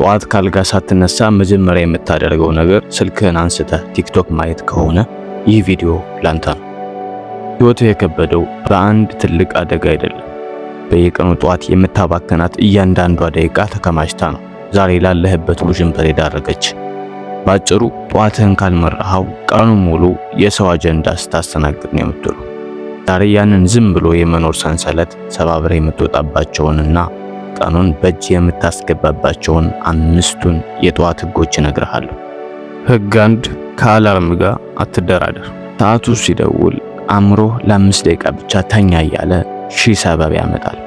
ጠዋት ካልጋ ሳትነሳ መጀመሪያ የምታደርገው ነገር ስልክህን አንስተህ ቲክቶክ ማየት ከሆነ ይህ ቪዲዮ ላንተ ነው። ሕይወትህ የከበደው በአንድ ትልቅ አደጋ አይደለም። በየቀኑ ጠዋት የምታባክናት እያንዳንዷ ደቂቃ ተከማችታ ነው ዛሬ ላለህበት ውዥንብር የዳረገች። ባጭሩ ጠዋትህን ካልመራኸው ቀኑን ሙሉ የሰው አጀንዳ ስታስተናግድ ነው የምትውለው። ዛሬ ያንን ዝም ብሎ የመኖር ሰንሰለት ሰባብረህ የምትወጣባቸውንና ቀኑን በእጅ የምታስገባባቸውን አምስቱን የጠዋት ህጎች እነግርሃለሁ። ህግ 1፣ ከ alarm ጋር አትደራደር። ሰዓቱ ሲደውል አእምሮህ ለ5 ደቂቃ ብቻ ተኛ እያለ ሺህ ሰበብ ያመጣል።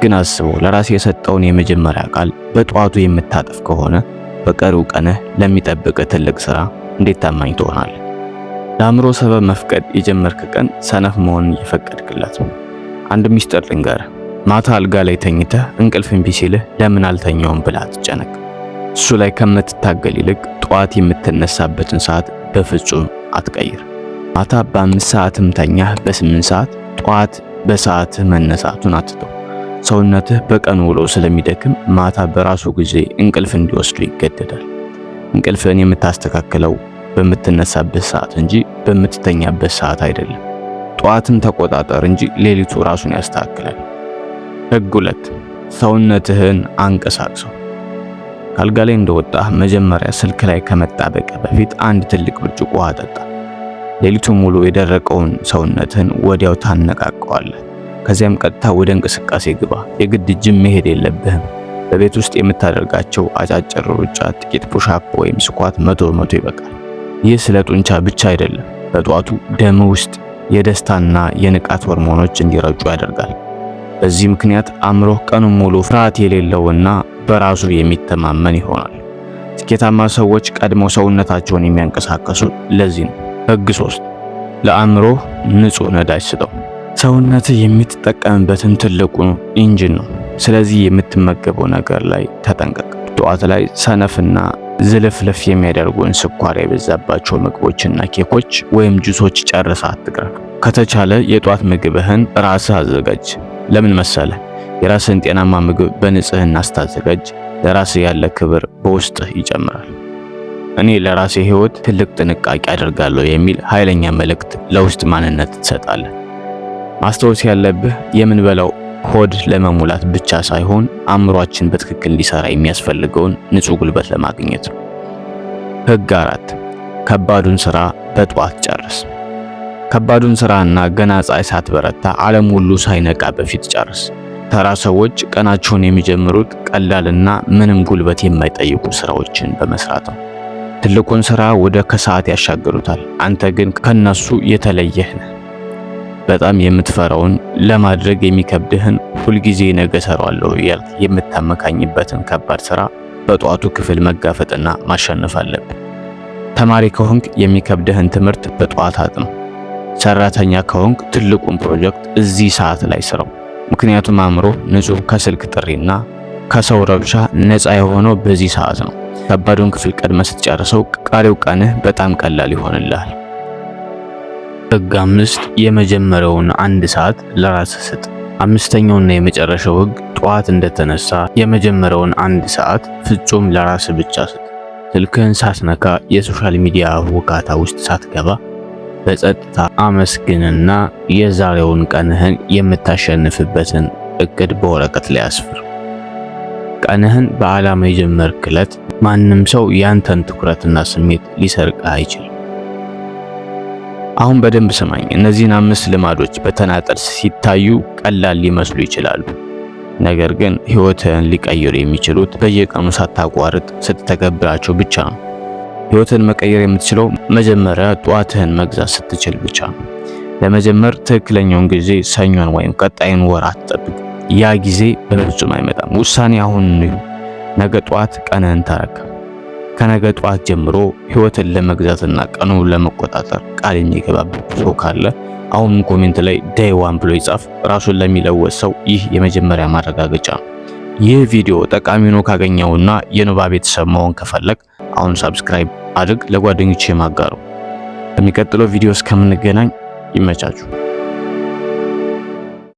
ግን አስበው፣ ለራስህ የሰጠኸውን የመጀመሪያ ቃል በጠዋቱ የምታጥፍ ከሆነ በቀሪው ቀንህ ለሚጠብቅህ ትልቅ ስራ እንዴት ታማኝ ትሆናለህ? ለአእምሮ ሰበብ መፍቀድ የጀመርክ ቀን ሰነፍ መሆንን እየፈቀድክለት ነው። አንድ ሚስጥር ልንገርህ። ማታ አልጋ ላይ ተኝተህ እንቅልፍ እምቢ ሲልህ ለምን አልተኛሁም ብለህ አትጨነቅ። እሱ ላይ ከምትታገል ይልቅ ጠዋት የምትነሳበትን ሰዓት በፍጹም አትቀይር። ማታ በ5 ሰዓትም ተኛህ በ8 ሰዓት፣ ጠዋት በሰዓትህ መነሳቱን አትተው። ሰውነትህ በቀን ውሎ ስለሚደክም ማታ በራሱ ጊዜ እንቅልፍ እንዲወስድ ይገደዳል። እንቅልፍህን የምታስተካክለው በምትነሳበት ሰዓት እንጂ በምትተኛበት ሰዓት አይደለም። ጠዋትን ተቆጣጠር እንጂ ሌሊቱ ራሱን ያስተካክላል። ህግ 2፣ ሰውነትህን አንቀሳቅሰው። ካልጋ ላይ እንደወጣህ መጀመሪያ ስልክ ላይ ከመጣበቅህ በፊት አንድ ትልቅ ብርጭቆ ውሃ ጠጣ። ሌሊቱን ሙሉ የደረቀውን ሰውነትህን ወዲያው ታነቃቀዋለህ። ከዚያም ቀጥታ ወደ እንቅስቃሴ ግባ። የግድ ጅም መሄድ የለብህም። በቤት ውስጥ የምታደርጋቸው አጫጭር ሩጫ፣ ጥቂት push up ወይም squat 100% ይበቃል። ይህ ስለ ጡንቻ ብቻ አይደለም። በጧቱ ደም ውስጥ የደስታና የንቃት ሆርሞኖች እንዲረጩ ያደርጋል። በዚህ ምክንያት አእምሮህ ቀኑን ሙሉ ፍርሃት የሌለውና በራሱ የሚተማመን ይሆናል። ስኬታማ ሰዎች ቀድመው ሰውነታቸውን የሚያንቀሳቅሱ ለዚህ ነው። ህግ 3፣ ለአእምሮህ ንጹህ ነዳጅ ስጠው። ሰውነትህ የምትጠቀምበትን ትልቁ engine ነው። ስለዚህ የምትመገበው ነገር ላይ ተጠንቀቅ። ጠዋት ላይ ሰነፍና ዝልፍልፍ የሚያደርጉን ስኳር የበዛባቸው ምግቦችና ኬኮች ወይም ጁሶች ጨርሰህ አትቅረብ። ከተቻለ የጧት ምግብህን ራስህ አዘጋጅ። ለምን መሰለህ? የራስህን ጤናማ ምግብ በንጽህና ስታዘጋጅ ለራስህ ያለህ ክብር በውስጥህ ይጨምራል። እኔ ለራሴ ህይወት ትልቅ ጥንቃቄ አደርጋለሁ የሚል ኃይለኛ መልእክት ለውስጥ ማንነት ትሰጣለህ። ማስታወስ ያለብህ የምንበላው ሆድ ለመሙላት ብቻ ሳይሆን አእምሯችን በትክክል እንዲሰራ የሚያስፈልገውን ንጹህ ጉልበት ለማግኘት ነው። ህግ 4፣ ከባዱን ስራ በጠዋት ጨርስ። ከባዱን ስራና ገና ፀሐይ ሳትበረታ ዓለም ሁሉ ሳይነቃ በፊት ጨርስ። ተራ ሰዎች ቀናቸውን የሚጀምሩት ቀላልና ምንም ጉልበት የማይጠይቁ ስራዎችን በመስራት ነው። ትልቁን ስራ ወደ ከሰዓት ያሻግሩታል። አንተ ግን ከነሱ የተለየህ ነህ። በጣም የምትፈራውን፣ ለማድረግ የሚከብድህን፣ ሁልጊዜ ነገ እሰራዋለሁ እያልክ የምታመካኝበትን ከባድ ስራ በጠዋቱ ክፍል መጋፈጥና ማሸነፍ አለብህ። ተማሪ ከሆንክ የሚከብድህን ትምህርት በጠዋት አጥናው። ሰራተኛ ከሆንክ ትልቁን ፕሮጀክት እዚህ ሰዓት ላይ ስራው። ምክንያቱም አእምሮ ንጹህ፣ ከስልክ ጥሪና ከሰው ረብሻ ነፃ የሆነው በዚህ ሰዓት ነው። ከባዱን ክፍል ቀድመህ ስትጨርሰው ቀሪው ቀንህ በጣም ቀላል ይሆንልሃል። ህግ 5፣ የመጀመሪያውን አንድ ሰዓት ለራስህ ስጥ። አምስተኛውና የመጨረሻው ህግ፣ ጠዋት እንደተነሳ የመጀመሪያውን አንድ ሰዓት ፍጹም ለራስህ ብቻ ስጥ። ስልክህን ሳትነካ፣ የ social media ውካታ ውስጥ ሳትገባ፣ በጸጥታ አመስግንና የዛሬውን ቀንህን የምታሸንፍበትን እቅድ በወረቀት ላይ አስፍር። ቀንህን በዓላማ የጀመርክ ዕለት ማንም ሰው ያንተን ትኩረትና ስሜት ሊሰርቅህ አይችልም። አሁን በደንብ ስማኝ። እነዚህን አምስት ልማዶች በተናጠል ሲታዩ ቀላል ሊመስሉ ይችላሉ። ነገር ግን ህይወትህን ሊቀይሩ የሚችሉት በየቀኑ ሳታቋርጥ ስትተገብራቸው ብቻ ነው። ህይወትህን መቀየር የምትችለው መጀመሪያ ጠዋትህን መግዛት ስትችል ብቻ ነው። ለመጀመር ትክክለኛውን ጊዜ ሰኞን ወይም ቀጣዩን ወር አትጠብቅ። ያ ጊዜ በፍጹም አይመጣም። ውሳኔ አሁን ይሁን። ነገ ጠዋት ቀንህን ተረከብ። ከነገ ጠዋት ጀምሮ ህይወትን ለመግዛትና ቀኑን ለመቆጣጠር ቃል የሚገባበት ሰው ካለ አሁን comment ላይ day one ብሎ ይጻፍ። ራሱን ለሚለወጥ ሰው ይህ የመጀመሪያ ማረጋገጫ ነው። ይህ ቪዲዮ ጠቃሚ ሆኖ ካገኘኸውና የኖባ ቤተሰብ መሆን ከፈለግክ አሁን subscribe አድርግ፣ ለጓደኞችህም አጋራው። በሚቀጥለው ቪዲዮ እስከምንገናኝ ይመቻችሁ።